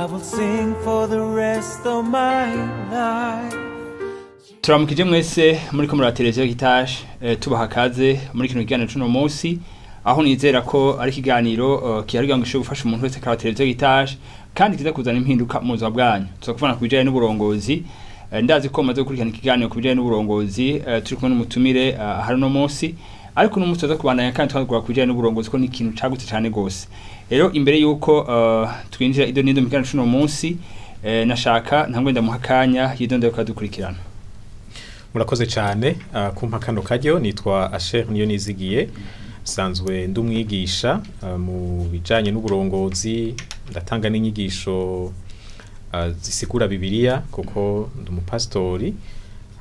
I will sing for the rest of my life. Turamukije mwese muri ko muri televiziyo Gitaje, tubaha kaze muri kino kiganiro cuno munsi, aho nizera ko ari ikiganiro kiharirwa ngo gishobore gufasha umuntu wese akaba televiziyo Gitaje kandi kiza kuzana impinduka mu buzima bwanyu. Tuzakuvana ku bijanye n'uburongozi. Ndazi ko mumaze gukurikirana ikiganiro ku bijanye n'uburongozi, turi kumwe n'umutumire hari uno munsi, ariko uno munsi tuza kubandanya kandi twagura ku bijanye n'uburongozi, ko ni ikintu cagutse cane gose. Rero imbere yuko twinjira ido n'ido mu kiganiro cuno munsi, nashaka ntangwe ndamuha akanya yidondore kudukurikirana. Murakoze cyane kumpa kano karyo. Nitwa Asher niyo nizigiye, nsanzwe ndi umwigisha mu bijanye n'uburongozi, ndatanga n'inyigisho zisigura Bibiliya kuko ndi umupasitori.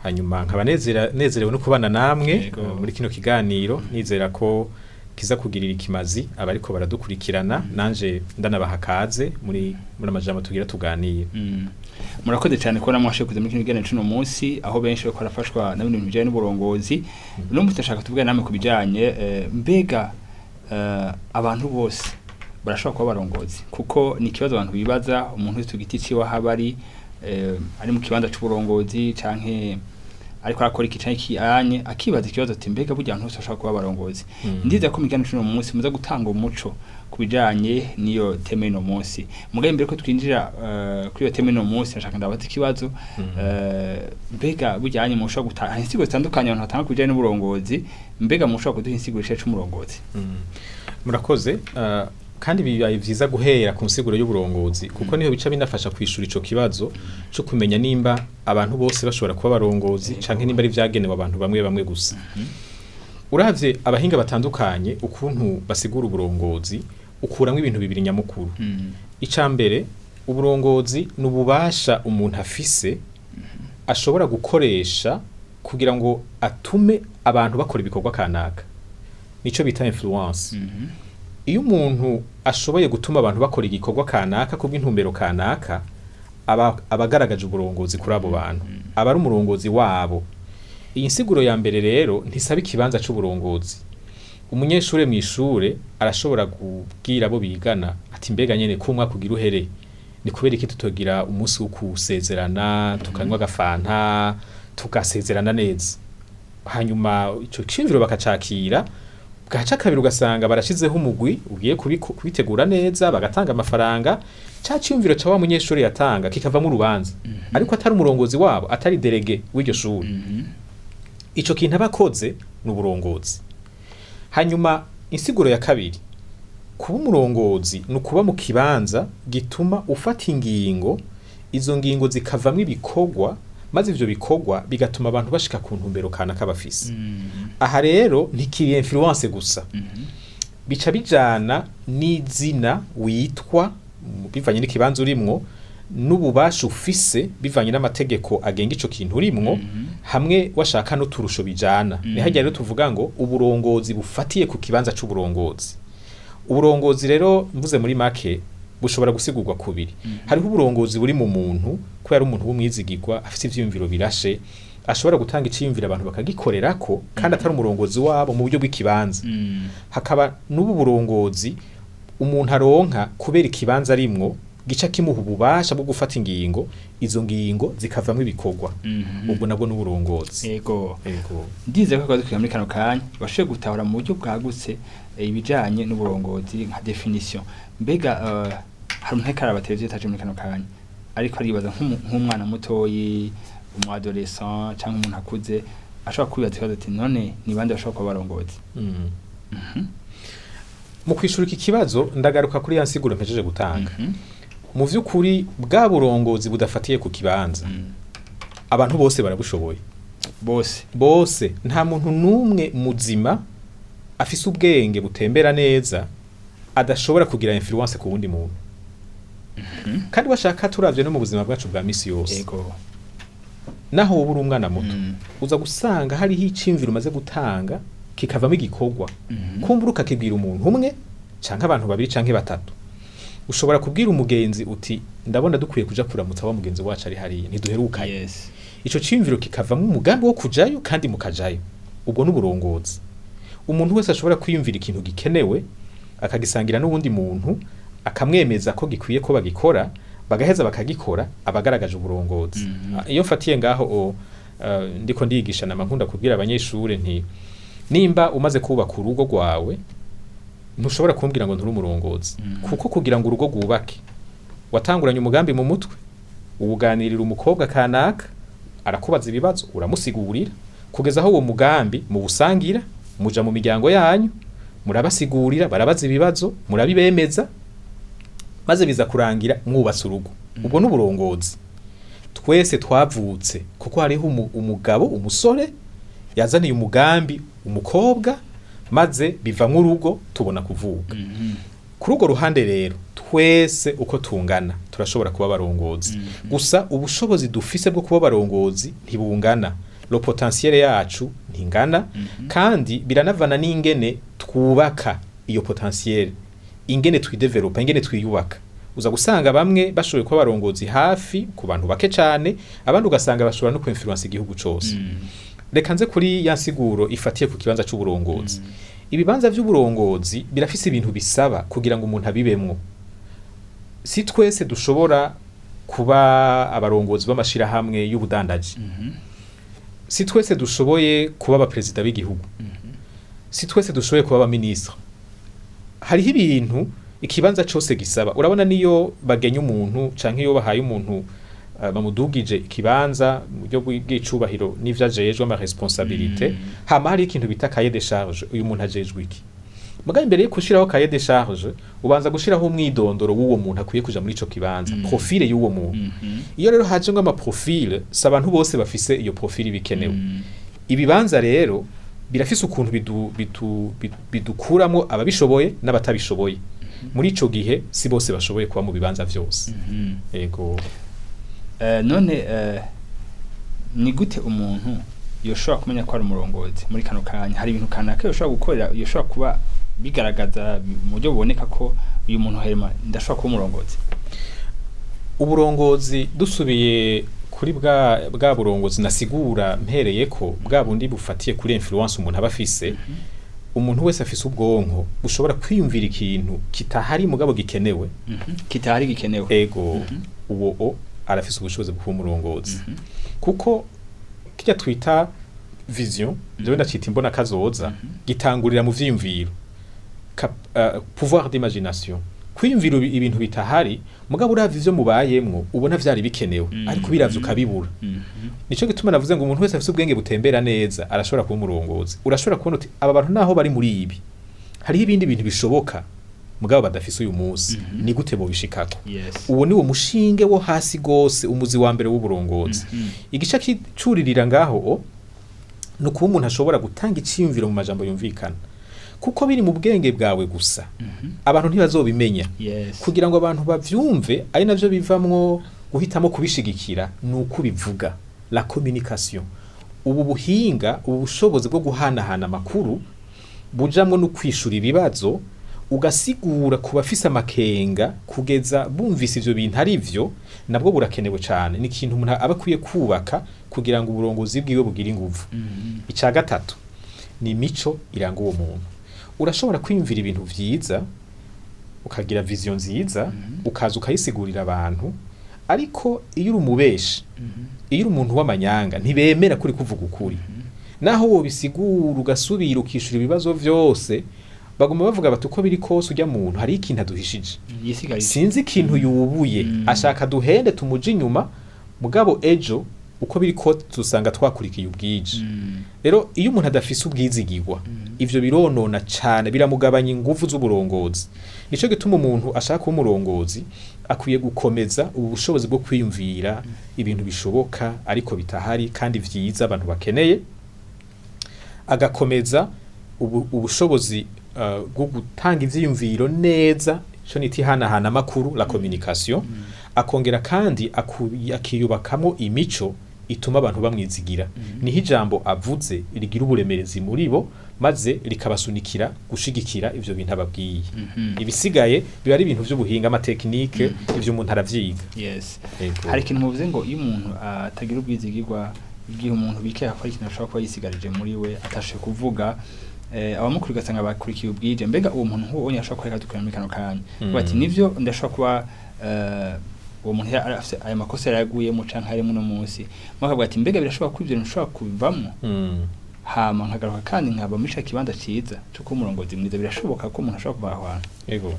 Hanyuma nkaba nezerewe no kubana namwe muri kino kiganiro, nizera ko kiza kugirira ikimazi abariko baradukurikirana. Nanje ndanabaha kaze muri amajambo tugira tuganire. Murakoze cyane kubona mwashe kuza muri kino kiganiro cuno munsi, aho benshi bariko barafashwa na bino bintu bijanye n'uburongozi. Uno munsi ndashaka tuvugane namwe ku bijanye mbega abantu bose barashobora kuba abarongozi? Kuko ni ikibazo abantu bibaza, umuntu wese ku giti ciwe aho ari, ari mu kibanza c'uburongozi canke ariko arakora iki canke iki anye, akibaza ikibazo ati: "Mbega burya abantu bose bashobora kuba abarongozi?" Ndizera ko mu kiganiro c'uno munsi muza gutanga umuco ku bijanye n'iyo thème ino munsi. Mugabe imbere ko twinjira kuri iyo thème ino munsi, nashaka ndabaza ikibazo. Mbega burya mushobora gutanga insiguro zitandukanye abantu batanga ku bijanye n'uburongozi, mbega mushobora kuduha insiguro icaye c'umurongozi? Murakoze, kandi bibaye vyiza guhera ku nsiguro y'uburongozi, kuko niho bica binafasha kwishura ico kibazo co kumenya nimba abantu bose bashobora kuba abarongozi canke nimba ari vyagenewe abantu bamwe bamwe gusa. Uravye abahinga batandukanye ukuntu basigura uburongozi, ukuramwo ibintu bibiri nyamukuru. Ica mbere, uburongozi ni ububasha umuntu afise ashobora gukoresha kugira ngo atume abantu bakora ibikorwa kanaka, nico bita influence. Iyo umuntu ashoboye gutuma abantu bakora igikorwa kanaka kubw'intumbero kanaka, aba agaragaje uburongozi kuri abo bantu, aba ari umurongozi wabo. Iyi nsiguro ya mbere rero ntisaba ikibanza c'uburongozi. Umunyeshure mw'ishure arashobora kubwira abo bigana ati: "Mbega nyene ko umwaka ugira uhere, ni kubera iki tutogira umunsi wo kusezerana, tukanywa agafanta, tugasezerana neza?" Hanyuma ico ciyumviro bakacakira, bwaca kabiri ugasanga barashizeho umugwi ugiye kubitegura neza, bagatanga amafaranga. Ca ciyumviro ca wa munyeshuri yatanga kikavamwo urubanza, ariko atari umurongozi wabo, atari délégué w'iryo shuri. Ico kintu aba akoze ni uburongozi. Hanyuma insiguro ya kabiri, kuba umurongozi ni ukuba mu kibanza gituma ufata ingingo, izo ngingo zikavamwo ibikorwa, maze ivyo bikorwa bigatuma abantu bashika ku ntumbero kanaka bafise. Aha rero ntikiri influence gusa, bica bijana n'izina witwa bivanye n'ikibanza urimwo, n'ububasha ufise bivanye n'amategeko agenga ico kintu urimwo, hamwe washaka n'uturusho bijana. Ni harya rero tuvuga ngo uburongozi bufatiye ku kibanza c'uburongozi. Uburongozi rero, mvuze muri make, bushobora gusigurwa kubiri. Hariho uburongozi buri mu muntu, kubera umuntu w'umwizigirwa afise ivyiyumviro birashe, ashobora gutanga iciyumviro abantu bakagikorerako kandi atari umurongozi wabo mu buryo bw'ikibanza. Hakaba n'ubu burongozi umuntu aronka kubera ikibanza arimwo gica kimuha ububasha bwo gufata ingingo, izo ngingo zikavamwo ibikorwa. Ubwo nabwo n'uburongozi. Ego. Ndizeye ko akazi muri kano kanya bashoboye gutahura mu buryo bwagutse ibijanye n'uburongozi nka définition. Mbega hari umuntu ariko araba televiziyo itaje muri kano kanya, ariko aribaza, nk'umwana mutoyi, umu adolescent canke umuntu akuze, ashobora kwibaza ikibazo ati: "None ni bande bashobora kuba abarongozi?" Mu kwishura iki kibazo, ndagaruka kuri ya nsiguro mpejeje gutanga. Mu vy'ukuri, bwa burongozi budafatiye ku kibanza, abantu bose barabushoboye. Bose? Bose. Nta muntu n'umwe muzima afise ubwenge butembera neza adashobora kugira influence ku wundi muntu. Kandi washaka turavye no mu buzima bwacu bwa misi yose, naho wowe uri umwana muto, uza gusanga hariho iciyumviro umaze gutanga kikavamo igikorwa. Kumbura ukakibwira umuntu umwe canke abantu babiri canke batatu. Ushobora kubwira umugenzi uti: "Ndabona dukwiye kuja kuramutsa wa mugenzi wacu ari hariya, ntiduherukanye." Ico ciyumviro kikavamwo umugambi wo kujayo kandi mukajayo. Ubwo n'uburongozi. Umuntu wese ashobora kwiyumvira ikintu gikenewe, akagisangira n'uwundi muntu, akamwemeza ko gikwiye ko bagikora. Bagaheza bakagikora, abagaragaje uburongozi. Iyo mfatiye ngaho ndiko ndigisha, nama nkunda kubwira abanyeshure nti: "Nimba umaze kubaka urugo rwawe, ntushobora kumbwira ngo nturi umurongozi." Kuko kugira ngo urugo rwubake, watanguranye umugambi mu mutwe, uwuganirira umukobwa kanaka, arakubaza ibibazo, uramusigurira, kugeza aho uwo mugambi muwusangira, muja mu miryango yanyu, murabasigurira, barabaza ibibazo, murabibemeza, maze biza kurangira mwubatse urugo. Ubwo n'uburongozi. Twese twavutse kuko hariho umugabo, umusore yazaniye umugambi umukobwa, maze bivamwo urugo, tubona kuvuka. Kuri urwo ruhande rero, twese uko tungana turashobora kuba abarongozi. Gusa ubushobozi dufise bwo kuba abarongozi ntibungana, le potentiel yacu ntingana, kandi biranavana n'ingene twubaka iyo potentiel, ingene twidevelopa, ingene twiyubaka. Uza gusanga bamwe bashoboye kuba abarongozi hafi ku bantu bake cane, abandi ugasanga bashobora no kwinfluence igihugu cose. Reka nze kuri ya nsiguro ifatiye ku kibanza c'uburongozi. Ibibanza vy'uburongozi birafise ibintu bisaba kugira ngo umuntu abibemwo. Si twese dushobora kuba abarongozi b'amashirahamwe y'ubudandaji, si twese dushoboye kuba abaperezida b'igihugu, si twese dushoboye kuba abaministre. Hariho ibintu ikibanza cose gisaba. Urabona, niyo bagenya umuntu canke iyo bahaye umuntu, bamudugije ikibanza mu buryo bw'icubahiro n'ivyo ajejwe, ama responsabilité, hama hari ikintu bita cahier de charge. Uyu muntu ajejwe iki? Muga imbere yo gushiraho cahier de charge, ubanza gushiraho umwidondoro w'uwo muntu akwiye kuja muri ico kibanza, profile y'uwo muntu. Iyo rero haje ngo ama profile, si abantu bose bafise iyo profile bikenewe. Ibibanza rero birafise ukuntu bidukuramwo ababishoboye n'abatabishoboye. Muri ico gihe si bose bashoboye kuba mu bibanza vyose. Ego. None ni gute umuntu yoshobora kumenya ko ari umurongozi muri kano kanya? Hari ibintu kanaka yoshobora gukorera, yoshobora kuba bigaragaza mu buryo buboneka ko uyu muntu hema ndashobora kuba umurongozi? Uburongozi, dusubiye kuri bwa burongozi nasigura mpereye ko bwa bundi bufatiye kuri influence umuntu aba afise, umuntu wese afise ubwonko bushobora kwiyumvira ikintu kitahari mugabo gikenewe. Kitahari gikenewe. Ego. Uwo arafise ubushobozi bwo kuba umurongozi, kuko kirya twita vision, jewe ndacita imbona kazoza, gitangurira mu vyiyumviro. Pouvoir d'imagination, kwiyumvira ibintu bitahari, mugabo uravye ivyo mubayemwo ubona vyari bikenewe, ariko biravye ukabibura. Nico gituma navuze ngo umuntu wese afise ubwenge butembera neza arashobora kuba umurongozi. Urashobora kubona uti: "Aba bantu naho bari muri ibi, hariho ibindi bintu bishoboka mugabo badafise uyu munsi, ni gute bobishikako?" Uwo ni wo mushinge wo hasi gose, umuzi wa mbere w'uburongozi. Igice kicuririra ngaho ni ukuba umuntu ashobora gutanga iciyumviro mu majambo yumvikana, kuko biri mu bwenge bwawe gusa, abantu ntibazobimenya. Kugira ngo abantu bavyumve, ari navyo bivamwo guhitamo kubishigikira, ni uko ubivuga, la communication. Ubu buhinga, ubu bushobozi bwo guhanahana amakuru bujamwo no kwishura ibibazo, ugasigura ku bafise amakenga kugeza bumvise ivyo bintu ari vyo, nabwo burakenewe cane. Ni ikintu umuntu aba akwiye kubaka kugira ngo uburongozi bwiwe bugire inguvu. Ica gatatu ni imico iranga uwo muntu. Urashobora kwiyumvira ibintu vyiza, ukagira vision nziza, ukaza ukayisigurira abantu, ariko iyo uri umubeshi, iyo uri umuntu w'amanyanga, ntibemera kuri kuvuga ukuri. Naho wobisigura, ugasubira ukishura ibibazo vyose, baguma bavuga bati: "Uko biri kose ujya muntu hari ikintu aduhishije." Yisigaye. Sinzi ikintu yubuye, ashaka duhende tumuje inyuma, mugabo ejo uko biri kose tusanga twakurikiye ubwije. Rero iyo umuntu adafise ubwizigirwa, ivyo bironona cane, biramugabanya inguvu z'uburongozi. Nico gituma umuntu ashaka kuba umurongozi akwiye gukomeza ubu bushobozi bwo kwiyumvira ibintu bishoboka ariko bitahari kandi vyiza abantu bakeneye, agakomeza ubushobozi bwo gutanga ivyiyumviro neza, ico nita ihanahana amakuru, la communication. Akongera kandi akiyubakamwo imico ituma abantu bamwizigira, niho ijambo avuze rigira uburemerezi muri bo, maze rikabasunikira gushigikira ivyo bintu ababwiye. Ibisigaye biba ari ibintu vy'ubuhinga, ama technique, ivyo umuntu aravyiga. Ego. Hari ikintu muvuze ngo iyo umuntu atagira ubwizigirwa, igihe umuntu bikeka ko ari ikintu ashobora kuba yisigarije muri we atashoboye kuvuga, abamukuru ugasanga bakurikiye ubwije. Mbega uwo muntu nk'uwo ashobora kuba dukorera muri kano kanya, bati: "Nivyo, ndashobora kuba Uwo muntu yari afise ayo makosa yaraguyemo canke harimo uno munsi, makavuga ati mbega birashoboka ko ivyo bintu nshobora kubivamwo, hama nkagaruka kandi nkaba muri ca kibanza ciza co kuba umurongozi mwiza? Birashoboka ko umuntu ashobora kuva aho hantu? Ego.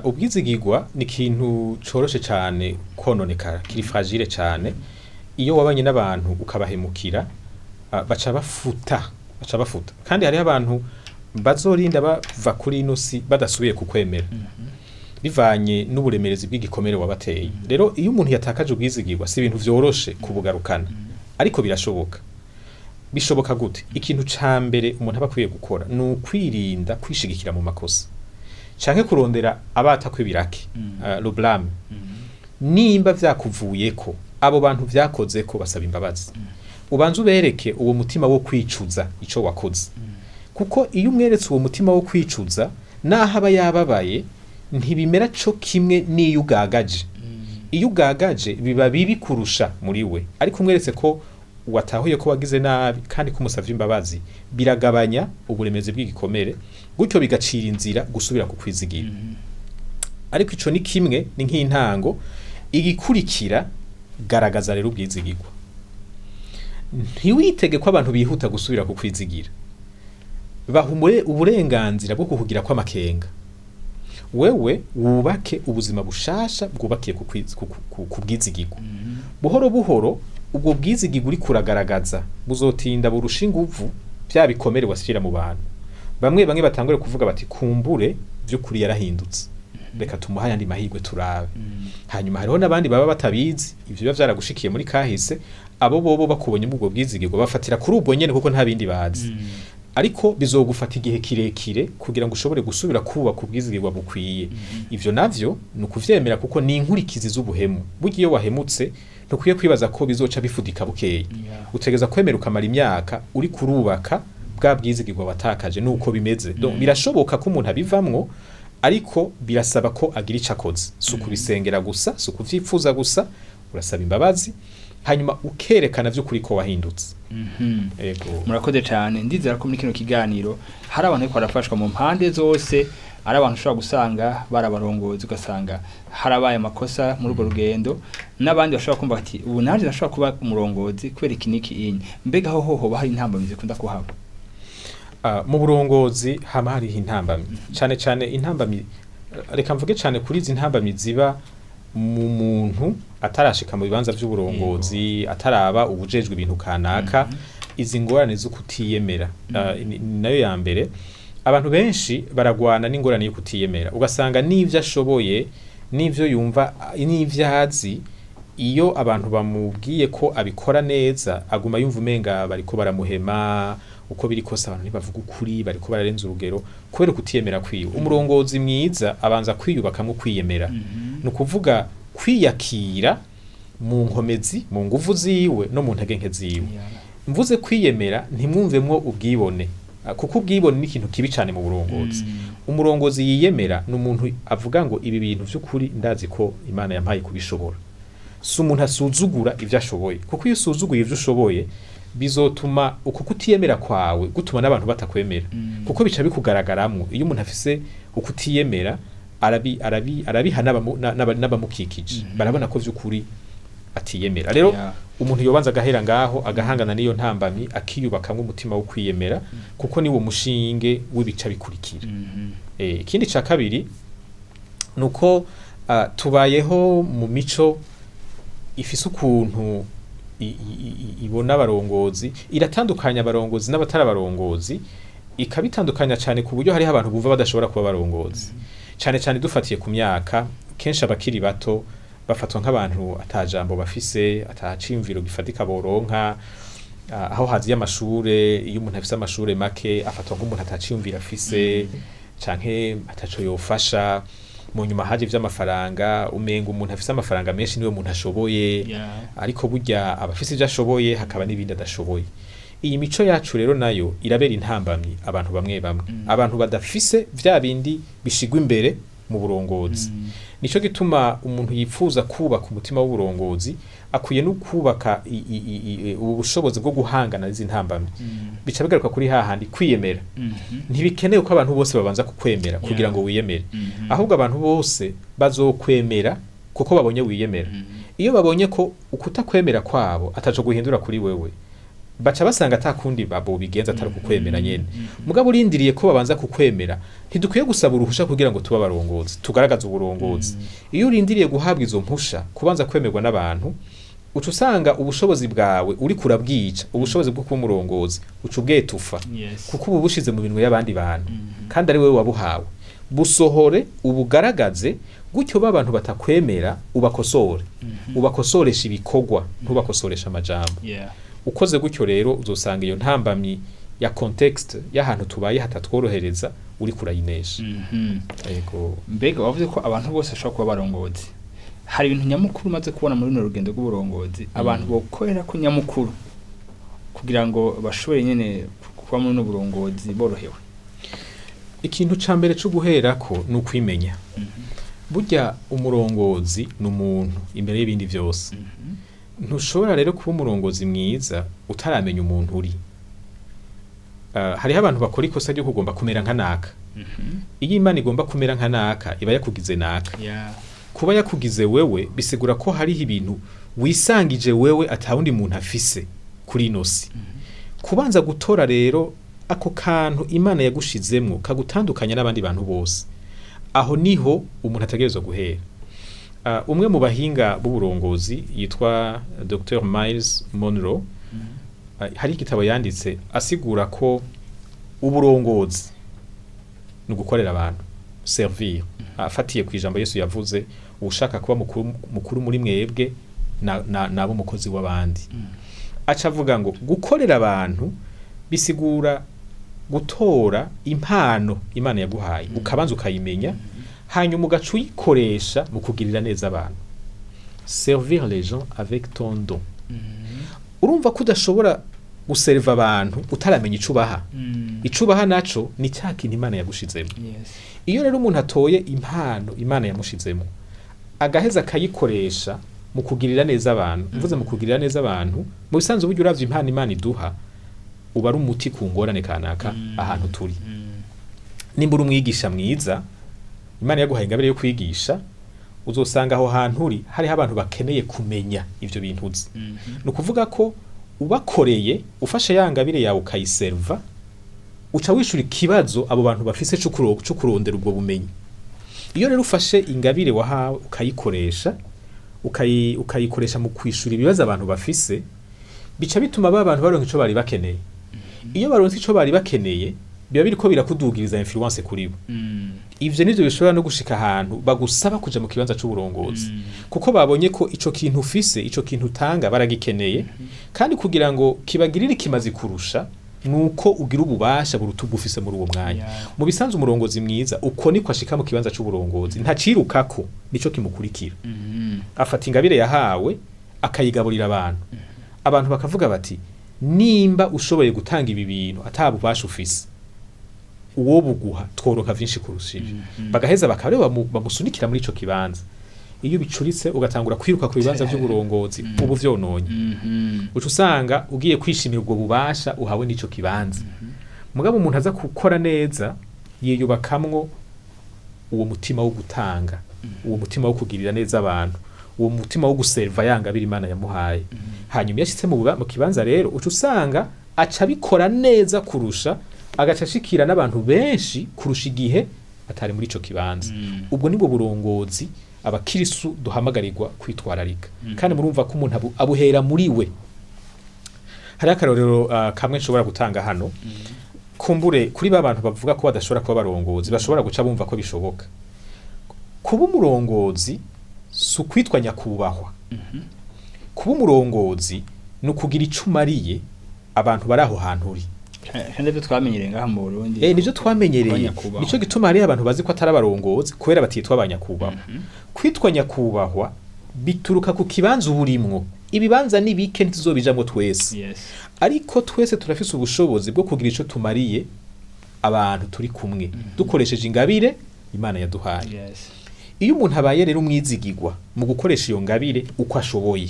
Ubwizigirwa ni ikintu coroshe cane kononekara, kiri fragile cane. Iyo wabanye n'abantu ukabahemukira, baca bafuta, baca bafuta. Kandi hariho abantu bazorinda bava kuri ino si badasubiye kukwemera, bivanye n'uburemerezi bw'igikomere wabateye. Rero iyo umuntu yatakaje ubwizigirwa, si ibintu vyoroshe kubugarukana, ariko birashoboka. Bishoboka gute? Ikintu ca mbere umuntu aba akwiye gukora ni ukwirinda kwishigikira mu makosa canke kurondera abatakwa ibirake, le blâme. Nimba vyakuvuyeko, abo bantu vyakozeko basaba imbabazi, ubanze ubereke uwo mutima wo kwicuza ico wakoze, kuko iyo umweretse uwo mutima wo kwicuza, naho aba yababaye, ntibimera co kimwe n'iyo ugagaje. Iyo ugagaje biba bibi kurusha muri we, ariko umweretse ko watahuye ko wagize nabi kandi ko umusavye imbabazi, biragabanya uburemezi bw'igikomere, gutyo bigacira inzira gusubira kukwizigira. Ariko ico ni kimwe, ni nk'intango. Igikurikira, garagaza rero ubwizigirwa. Ntiwitege ko abantu bihuta gusubira kukwizigira. Baha uburenganzira bwo kukugira kw'amakenga. Wewe wubake ubuzima bushasha bwubakiye ku bwizigirwa. Buhoro buhoro ubwo bwizigirwa uriko uragaragaza buzotinda burusha inguvu vya bikomere washyira mu bantu. Bamwe bamwe batangure kuvuga bati: "Kumbure vy'ukuri yarahindutse, reka tumuhe ayandi mahirwe turabe." Hanyuma hariho n'abandi baba batabizi ivyo biba vyaragushikiye muri kahise. Abo bobo bakubonye ubwo bwizigirwa bafatira kuri ubwo nyene, kuko nta bindi bazi. Ariko bizogufata igihe kirekire kugira ngo ushobore gusubira kubaka ubwizigirwa bukwiye. Ivyo navyo ni ukuvyemera, kuko ni inkurikizi z'ubuhemu. Burya iyo wahemutse ntukwiye kwibaza ko bizoca bifudika bukeye. Utegeza kwemera ukamara imyaka uri kurubaka bwa bwizigirwa watakaje. Nuko bimeze. Donc birashoboka ko umuntu abivamwo, ariko birasaba ko agira ico akoze. Si ukubisengera gusa, si ukuvyifuza gusa. Urasaba imbabazi, hanyuma ukerekana vy'ukuri ko wahindutse. Ego. Murakoze cyane. Ndizera ko muri kino kiganiro hari abantu bariko barafashwa mu mpande zose. Ari abantu ushobora gusanga bari abarongozi, ugasanga harabaye amakosa muri urwo rugendo, n'abandi bashobora kumva ati: "Ubu nanjye ndashobora kuba umurongozi kubera iki n'iki." Inye mbega aho ho hoba hari intambamyi zikunda kuhaba? Mu burongozi hama hariho intambamyi, cane cane intambamyi, reka mvuge cane kuri izi ntambamyi ziba mu muntu atarashika mu bibanza vy'uburongozi, ataraba ubujejwe ibintu kanaka. Izi ngorane zo kutiyemera, ni nayo ya mbere. Abantu benshi baragwana n'ingorane yo kutiyemera, ugasanga n'ivyo ashoboye, n'ivyo yumva, n'ivyo azi, iyo abantu bamubwiye ko abikora neza, aguma yumva umenga bariko baramuhema, uko biri kose abantu ntibavuga ukuri, bariko bararenza urugero, kubera kutiyemera kwiwe. Umurongozi mwiza abanza kwiyubakamwo kwiyemera, ni ukuvuga kwiyakira mu nkomezi, mu nguvu ziwe no mu ntege nke ziwe. Mvuze kwiyemera, ntimwumvemwo ubwibone, kuko ubwibone ni ikintu kibi cyane mu burongozi. Umurongozi yiyemera ni umuntu avuga ngo: "Ibi bintu by'ukuri ndazi ko Imana yampaye kubishobora." Si umuntu asuzugura ibyo ashoboye, kuko iyo usuzuguye ibyo ushoboye, bizotuma uko kutiyemera kwawe gutuma n'abantu batakwemera, kuko bica bikugaragaramwo. Iyo umuntu afise ukutiyemera, arabiha n'abamukikije, barabona ko vy'ukuri atiyemera. Rero umuntu yobanza agahera ngaho, agahangana n'iyo ntambamyi, akiyubakamwo umutima wo kwiyemera, kuko niwo mushinge w'ibica bikurikira. Ikindi ca kabiri nuko tubayeho mu mico ifise ukuntu ibona abarongozi, iratandukanya abarongozi n'abatari abarongozi, ikabitandukanya cyane ku buryo hariho abantu bumva badashobora kuba abarongozi, cyane cyane dufatiye ku myaka. Kenshi abakiri bato bafatwa nk'abantu atajambo bafise, ataciyumviro gifatika boronka. Aho haziye amashure, iyo umuntu afise amashure make afatwa nk'umuntu ataciyumviro afise canke ataco yofasha. Mu nyuma haje ivy'amafaranga, umenga umuntu afise amafaranga menshi niwe muntu ashoboye. Ariko burya abafise ivyo ashoboye, hakaba n'ibindi adashoboye. Iyi mico yacu rero nayo irabera intambamyi abantu bamwe bamwe, abantu badafise vya bindi bishigwa imbere mu burongozi. Nico gituma umuntu yifuza kubaka umutima w'uburongozi akwiye no kubaka ubu bushobozi bwo guhangana n'izi ntambamyi. Bica bigaruka kuri hahandi kwiyemera. Ntibikenewe ko abantu bose babanza kukwemera kugira ngo wiyemere, ahubwo abantu bose bazokwemera. Kuko babonye wiyemera. Iyo babonye ko ukutakwemera kwabo ataco guhindura kuri wewe, baca basanga atakundi babo bigenza atari kukwemera nyene. Mugabo urindiriye ko babanza kukwemera, ntidukwiye gusaba uruhusha kugira ngo tuba abarongozi, tugaragaze uburongozi. Iyo urindiriye guhabwa izo mpusha, kubanza kwemerwa n'abantu, uca usanga ubushobozi bwawe uri kurabwica, ubushobozi bwo kuba umurongozi uca ubwetufa, kuko ubu bushize mu minwe y'abandi bantu kandi ari wowe wabuhawe. Busohore, ubugaragaze gutyo, ba bantu batakwemera ubakosore, ubakosoresha ibikorwa, ntubakosoresha amajambo. Ukoze gutyo rero, uzosanga iyo ntambamyi ya contexte y'ahantu tubaye hatatworohereza uri kurayinesha. Yego. Mbega wavuze ko abantu bose bashobora kuba abarongozi. Hari ibintu nyamukuru umaze kubona muri runo rugendo rw'uburongozi abantu bokorera ko nyamukuru kugira ngo bashobore nyene kuba muri runo burongozi borohewe? Ikintu ca mbere co guherako ni ukwimenya. Burya umurongozi ni umuntu imbere y'ibindi vyose. Ntushobora rero kuba umurongozi mwiza utaramenya umuntu uri. Hariho abantu bakora ikosa ryo kugomba kumera nka naka. Iyo Imana igomba kumera nka naka, iba yakugize naka. Kuba yakugize wewe bisigura ko hariho ibintu wisangije wewe atawundi muntu afise kuri ino si. Kubanza gutora rero ako kantu Imana yagushizemwo kagutandukanya n'abandi bantu bose, aho niho umuntu ategerezwa guhera. Umwe mu bahinga b'uburongozi yitwa Dr Miles Monroe, hari igitabo yanditse asigura ko uburongozi ni ugukorera abantu, servir, afatiye ku ijambo Yesu yavuze: ushaka kuba mukuru, mukuru muri mwebwe nabo umukozi w'abandi. Aca avuga ngo gukorera abantu bisigura gutora impano Imana yaguhaye, ukabanza ukayimenya, hanyuma ugaca uyikoresha mu kugirira neza abantu, servir les gens avec ton don. Urumva ko udashobora guserva abantu utaramenya ico ubaha. Ico ubaha naco ni cya kintu Imana yagushizemo. Iyo rero umuntu atoye impano Imana yamushizemo, agaheza akayikoresha mu kugirira neza abantu, mvuze mu kugirira neza abantu, mu bisanzwe burya uravye impano Imana iduha, uba ari umuti ku ngorane kanaka ahantu turi. Nimba uri umwigisha mwiza, Imana yaguhaye ingabire yo kwigisha, uzosanga aho hantu uri hariho abantu bakeneye kumenya ivyo bintu uzi. Ni ukuvuga ko ubakoreye, ufashe ya ngabire yawe ukayiserva, uca wishura ikibazo abo bantu bafise co kurondera ubwo bumenyi. Iyo rero ufashe ingabire wahawe ukayikoresha, ukayikoresha mu kwishura ibibazo abantu bafise, bica bituma ba bantu baronka ico bari bakeneye. Iyo baronse ico bari bakeneye, biba biriko birakudugiriza influence kuri bo. Ivyo nivyo bishobora no gushika ahantu bagusaba kuja mu kibanza c'uburongozi, kuko babonye ko ico kintu ufise, ico kintu utanga, baragikeneye, kandi kugira ngo kibagirire ikimazi kurusha nuko ugira ububasha buruta ubwo ufise muri uwo mwanya. Mu bisanzwe umurongozi mwiza uko niko ashika mu kibanza c'uburongozi, ntacirukako, nico kimukurikira. Afata ingabire yahawe akayigaburira abantu, abantu bakavuga bati: nimba ushoboye gutanga ibi bintu ata bubasha ufise, uwo buguha tworoka vyinshi kurusha ibi. Bagaheza bakaba bamusunikira muri ico kibanza. Iyo bicuritse ugatangura kwiruka ku bibanza vy'uburongozi, ubu vyononye. Uca usanga ugiye kwishimira ubwo bubasha uhawe n'ico kibanza. Mugabo umuntu aza gukora neza yiyubakamwo uwo mutima wo gutanga, uwo mutima wo kugirira neza abantu, uwo mutima wo guserva ya ngabire Imana yamuhaye. Hanyuma iyo ashitse mu kibanza rero, uca usanga aca abikora neza kurusha, agaca ashikira n'abantu benshi kurusha igihe atari muri ico kibanza. Ubwo nibwo burongozi abakirisu duhamagarirwa kwitwararika. Kandi murumva ko umuntu abuhera muri we. Hari akarorero kamwe nshobora gutanga hano, kumbure kuri ba bantu bavuga ko badashobora kuba abarongozi, bashobora guca bumva ko bishoboka. Kuba umurongozi si ukwitwa nyakubahwa. Kuba umurongozi ni ukugira ico umariye abantu bari aho hantu uri. Kandi ibyo twamenyereye ngaha mu Burundi. Nivyo twamenyereye. Abanyakubahwa. Nico gituma hariho abantu bazi ko atari abarongozi kubera batitwa abanyakubahwa. Kwitwa nyakubahwa bituruka ku kibanza uba urimwo. Ibibanza ni bike, ntituzobijamwo twese. Ariko twese turafise ubushobozi bwo kugira ico tumariye abantu turi kumwe, dukoresheje ingabire Imana yaduhaye. Iyo umuntu abaye rero umwizigirwa mu gukoresha iyo ngabire uko ashoboye,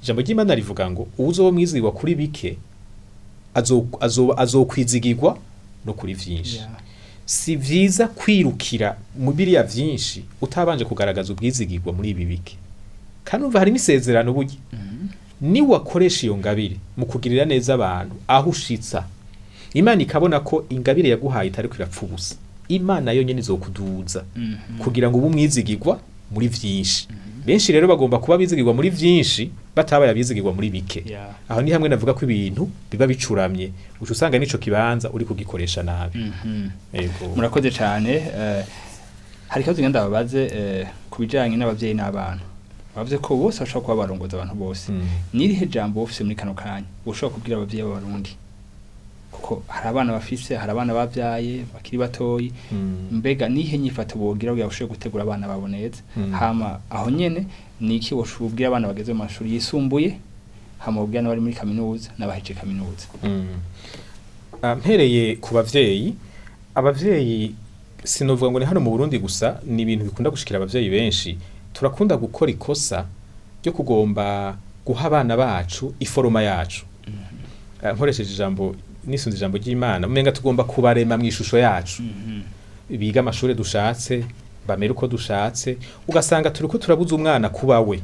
ijambo ry'Imana rivuga ngo uwuzoba mwizigirwa kuri bike azokwizigirwa no kuri vyinshi. Si vyiza kwirukira mu biriya vyinshi utabanje kugaragaza ubwizigirwa muri ibi bike. Kandi umva, harimo isezerano burya: niwakoresha iyo ngabire mu kugirira neza abantu, aho ushitsa Imana ikabona ko ingabire yaguhaye itariko irapfa ubusa, Imana yonyene izokuduza kugira ngo ube umwizigirwa muri vyinshi. Benshi rero bagomba kuba bizigirwa muri vyinshi batabaye abizigirwa muri bike. Aho ni hamwe navuga ko ibintu biba bicuramye, uca usanga n'ico kibanza uri kugikoresha nabi. Yego. Murakoze cyane. Hari ikibazo ngenda babaze ku bijanye n'abavyeyi n'abana. Bavuze ko bose bashobora kuba barongoza abantu bose. Nirihe jambo ufise muri kano kanya ushobora kubwira abavyeyi b'Abarundi? Kuko hari abana bafise, hari abana bavyaye bakiri batoyi. Mbega nihe nyifato bogira kugira bashobore gutegura abana babo neza? Hama aho nyene ni iki woshobora abana bageze mu mashuri yisumbuye, hama wobwira n'abari muri kaminuza n'abahejeje kaminuza? Mpereye ku bavyeyi, abavyeyi sinovuga ngo ni hano mu Burundi gusa, ni ibintu bikunda gushikira abavyeyi benshi. Turakunda gukora ikosa ryo kugomba guha abana bacu iforoma yacu. Nkoresheje ijambo, nisunze ijambo ry'Imana, umenga tugomba kubarema mu ishusho yacu, biga amashuri dushatse, bamere uko dushatse, ugasanga turiko turabuza umwana kuba we,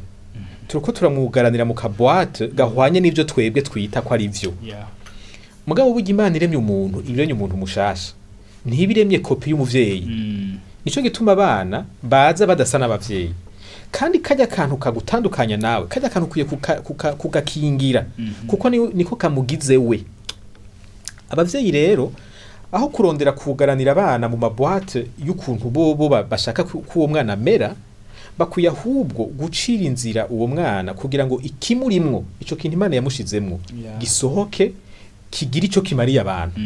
turiko turamwugaranira mu ka boîte gahwanye n'ivyo twebwe twita ko ari vyo. Mugabo burya Imana iremye umuntu, ibiremye umuntu mushasha, ntibiremye kopi y'umuvyeyi. Nico gituma abana baza badasa n'abavyeyi, kandi kajya kantu kagutandukanya nawe, kajya kantu ukwiye kugakingira, kuko niko kamugize we. Abavyeyi rero, aho kurondera kugaranira abana mu ma boîte y'ukuntu bobo bashaka ko uwo mwana amera, bakwiye ahubwo gucira inzira uwo mwana kugira ngo ikimurimwo, ico kintu Imana yamushizemwo, gisohoke, kigira ico kimariye abantu.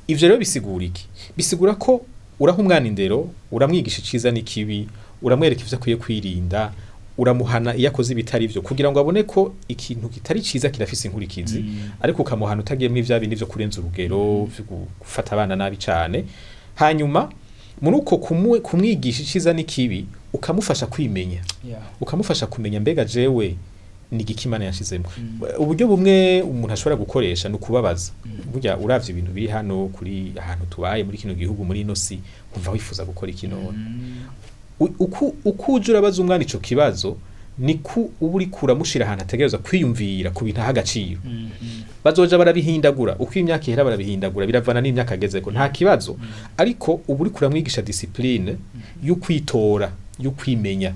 Ivyo rero bisigura iki? Bisigura ko uraha umwana indero, uramwigisha iciza n'ikibi, uramwereka ivyo akwiye kwirinda, uramuhana iyo akoze ibitari vyo kugira ngo abone ko ikintu kitari ciza kirafise inkurikizi, ariko ukamuhana utagiye muri vya bindi vyo kurenza urugero, vyo gufata abana nabi cane. Hanyuma muri uko kumwigisha iciza n'ikibi, ukamufasha kwimenya, ukamufasha kumenya: mbega jewe ni igiki Imana yashizemo? Uburyo bumwe umuntu ashobora gukoresha ni ukubabaza. Burya uravye ibintu biri hano, kuri ahantu tubaye muri kino gihugu, muri ino si, wumva wifuza gukora iki none? Uko uje urabaza umwana ico kibazo, niko uba uriko uramushira ahantu ategerezwa kwiyumvira ku bintu aha agaciro. Bazoja barabihindagura uko imyaka ihera, barabihindagura biravana n'imyaka agezeko, nta kibazo, ariko uba uriko uramwigisha discipline yo kwitora, yo kwimenya.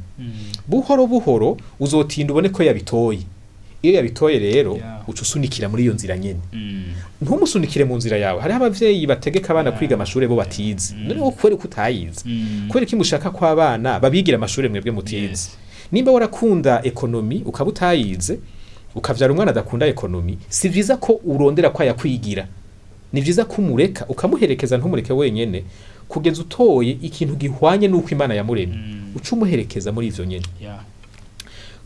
Buhoro buhoro uzotinda ubone ko yabitoye. Iyo yabitoye rero, uca usunikira muri iyo nzira nyene, ntumusunikire mu nzira yawe. Hariho abavyeyi bategeka abana kwiga amashure bo batize. None wowe kubera ko utayize, kubera ko mushaka ko abana babigira amashure mwebwe mutize? Nimba warakunda économie ukaba utayize, ukavyara umwana adakunda économie, si vyiza ko urondera ko ayakwigira. Ni vyiza ko umureka, ukamuherekeza, ntumureke wenyene kugeza utoye ikintu gihwanye n'uko Imana yamuremye. Uca umuherekeza muri ivyo nyene.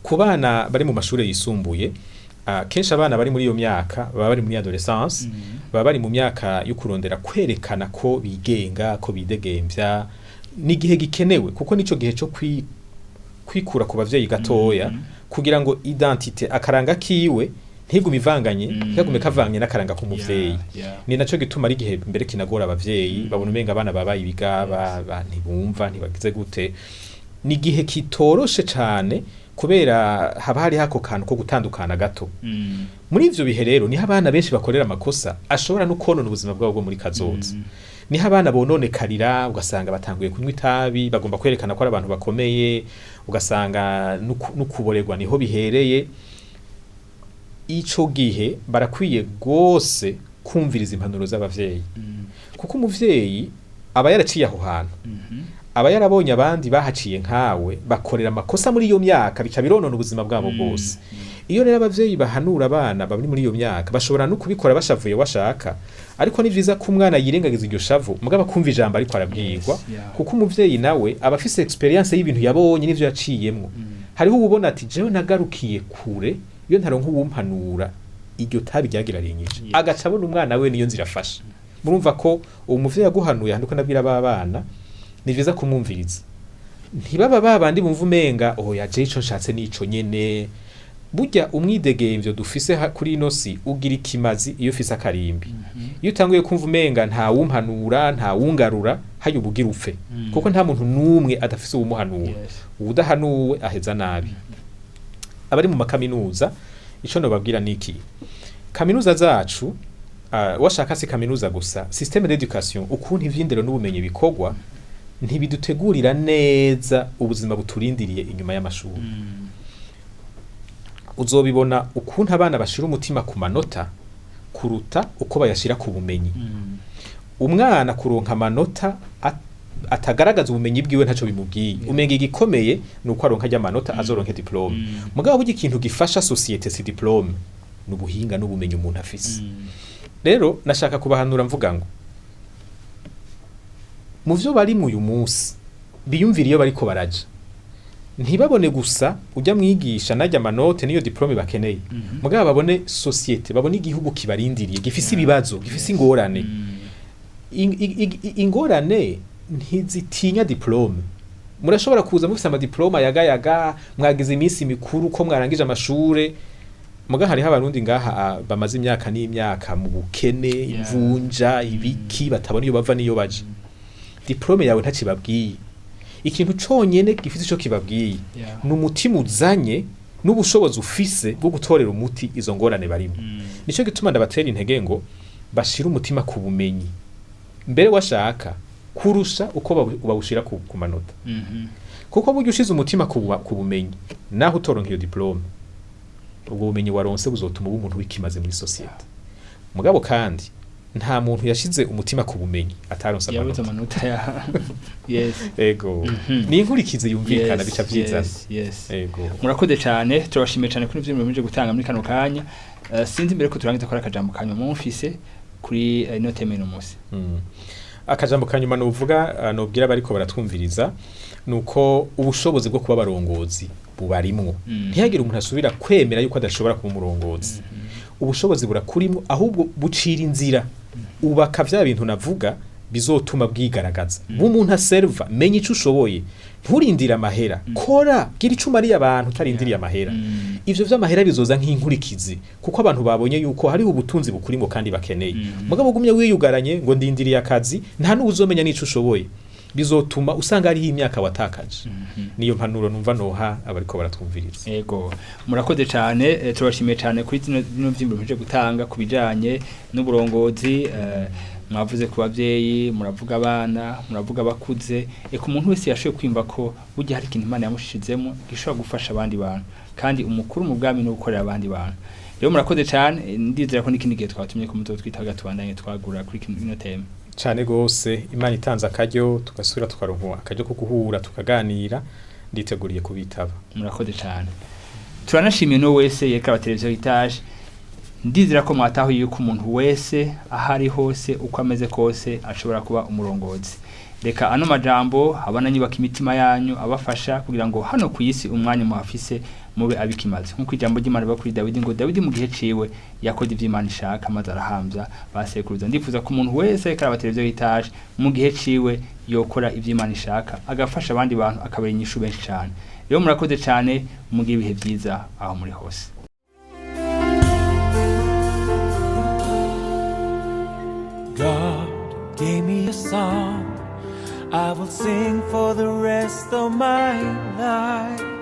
Ku bana bari mu mashure yisumbuye, kenshi abana bari muri iyo myaka baba bari muri adolescence, baba bari mu myaka yo kurondera kwerekana ko bigenga, ko bidegemvya. Ni igihe gikenewe, kuko nico gihe cyo kwikura ku bavyeyi gatoya, kugira ngo identité, akaranga kiwe, ntigume ivanganye, ntigume kavanye n'akaranga k'umuvyeyi. Ni naco gituma ari igihe mbere kinagora abavyeyi, babona umenga abana babaye ibigaba, ntibumva, ntibagize gute. Ni igihe kitoroshe cane, kubera haba hari hako kantu ko gutandukana gato. Muri ivyo bihe rero niho abana benshi bakorera amakosa ashobora no konona ubuzima bwabo bwo muri kazoza. Niho abana bononekarira, ugasanga batanguye kunywa itabi, bagomba kwerekana ko ari abantu bakomeye, ugasanga n'ukuborerwa niho bihereye. Ico gihe barakwiye gose kumviriza impanuro z'abavyeyi, kuko umuvyeyi aba yaraciye aho hantu, aba yarabonye abandi bahaciye nkawe bakorera amakosa muri iyo myaka, bica bironona ubuzima bwabo bwose. Iyo rero abavyeyi bahanura abana bari muri iyo myaka, bashobora no kubikora bashavuye washaka, ariko ni vyiza ko umwana yirengagiza iryo shavu, mugabo akumva ijambo ariko arabwirwa, kuko umuvyeyi nawe aba afise expérience y'ibintu yabonye n'ivyo yaciyemwo. Hariho ububona ati: "Jewe nagarukiye kure, iyo ntaronka uwumpanura iryo tabi ryagira rinyije." Agaca abona umwana we niyo nzira afashe. Murumva ko uwo muvyeyi aguhanuye, ahantu ko nabwira ba bana, ni vyiza kumwumviriza. Ntibaba babandi bumva umenga: "Oya, je ico nshatse nico nyene." Burya umwidegemvyo dufise kuri ino si ugira ikimazi iyo ufise akarimbi. Iyo utanguye kumva umenga nta wumpanura, nta wungarura, haya ubugira upfe, kuko nta muntu n'umwe adafise uwumuhanura. Uwudahanuwe aheza nabi. Abari mu makaminuza, ico nobabwira niki: kaminuza zacu, washaka si kaminuza gusa, système d'éducation, ukuntu ivy'indero n'ubumenyi bikorwa, ntibidutegurira neza ubuzima buturindiriye inyuma y'amashuri. Uzobibona ukuntu abana bashira umutima ku manota kuruta uko bayashira ku bumenyi. Umwana kuronka amanota atagaragaza ubumenyi bwiwe ntaco bimubwiye. Umenga igikomeye ni uko aronka ajya amanota, azoronke diplôme. Mugabo burya ikintu gifasha société si diplôme, ni ubuhinga n'ubumenyi umuntu afise. Rero nashaka kubahanura mvuga ngo mu vyo bari uyu munsi biyumvira iyo bariko baraja, ntibabone gusa ujya mwigisha najya amanote n'iyo diplôme bakeneye, mugabo babone société, babone igihugu kibarindiriye gifise ibibazo, gifise ingorane. Ingorane ntizitinya diplôme. Murashobora kuza mufise amadiplôme yagayaga, mwagize iminsi mikuru ko mwarangije amashure, muga hariho abarundi ngaha bamaze imyaka n'imyaka mu bukene, imvunja, ibiki, batabona iyo bava n'iyo baja. Diplôme yawe ntakibabwiye. Ikintu conyene gifise ico kibabwiye ni umutima uzanye n'ubushobozi ufise bwo gutorera umuti izo ngorane barimo. Nico gituma ndabatera intege ngo bashire umutima ku bumenyi mbere washaka kurusha uko bawushira ku manota, kuko burya ushize umutima ku bumenyi, naho utoronka iyo diplôme, ubwo bumenyi waronse buzotuma uba umuntu w'ikimaze muri société. Mugabo kandi nta muntu yashize umutima ku bumenyi ataronse yabuze amanota. Amanota ya, yes. Ego. Ni inkurikizi yumvikana, bica vyizana. Yes. Ego. Murakoze cyane, turabashimiye cyane kuri ivyo murimo gutanga muri kano kanya. Sinzi mbere ko turangiza ko ari akajambo kanyuma mumfise kuri ino thème ino munsi. Akajambo kanyuma nuvuga, nobwira bariko baratwumviriza, nuko ubushobozi bwo kuba abarongozi bubarimwo. Ntihagire umuntu asubira kwemera yuko adashobora kuba umurongozi. Ubushobozi burakurimwo, ahubwo bucira inzira, ubaka vya bintu navuga bizotuma bwigaragaza. B'umuntu aserva, menya ico ushoboye, nturindire amahera, kora, gira ico umariye abantu utarindiriye amahera. Ivyo vy'amahera bizoza nk'inkurikizi, kuko abantu babonye yuko hariho ubutunzi bukurimo kandi bakeneye. Mugabo ugumye wiyugaranye ngo ndindiriye akazi, nta n'uzomenya n'ico ushoboye, bizotuma usanga hariho imyaka watakaje. Niyo mpanuro numva noha abariko baratwumviriza. Ego, murakoze cyane, turabashimiye cyane kuri zino vyimbo muje gutanga ku bijanye n'uburongozi. Mwavuze ku bavyeyi, muravuga abana, muravuga abakuze, eka umuntu wese yashoboye kwimva ko burya hari ikintu Imana yamushizemo gishobora gufasha abandi bantu, kandi umukuru mu bwami no gukorera abandi bantu. Rero murakoze cyane, ndizera ko n'ikindi gihe twatumye ko muzo twitaga tubandanye twagura kuri kino thème. Cane gose, Imana itanze akaryo tugasubira tukaronka akaryo ko guhura tukaganira, nditeguriye kubitaba. Murakoze cyane, turanashimiye no wese yereka aba televiziyo itaje. Ndizera ko mwatahuye yuko umuntu wese aho ari hose, uko ameze kose, ashobora kuba umurongozi. Reka ano majambo abana nyubaka imitima yanyu, abafasha kugira ngo hano ku isi umwanya muhafise mube abikimaze, nk'uko ijambo ry'Imana rivuga kuri Dawidi ngo Dawidi mu gihe ciwe yakoze ivyo Imana ishaka maze arahambya basekuruza. Ndifuza ko umuntu wese ariko araba televiziyo itaje mu gihe ciwe yokora ivyo Imana ishaka, agafasha abandi bantu, akabera inyishu benshi cyane. Rero murakoze cyane, mugire ibihe byiza aho muri hose. God gave me a song I will sing for the rest of my life.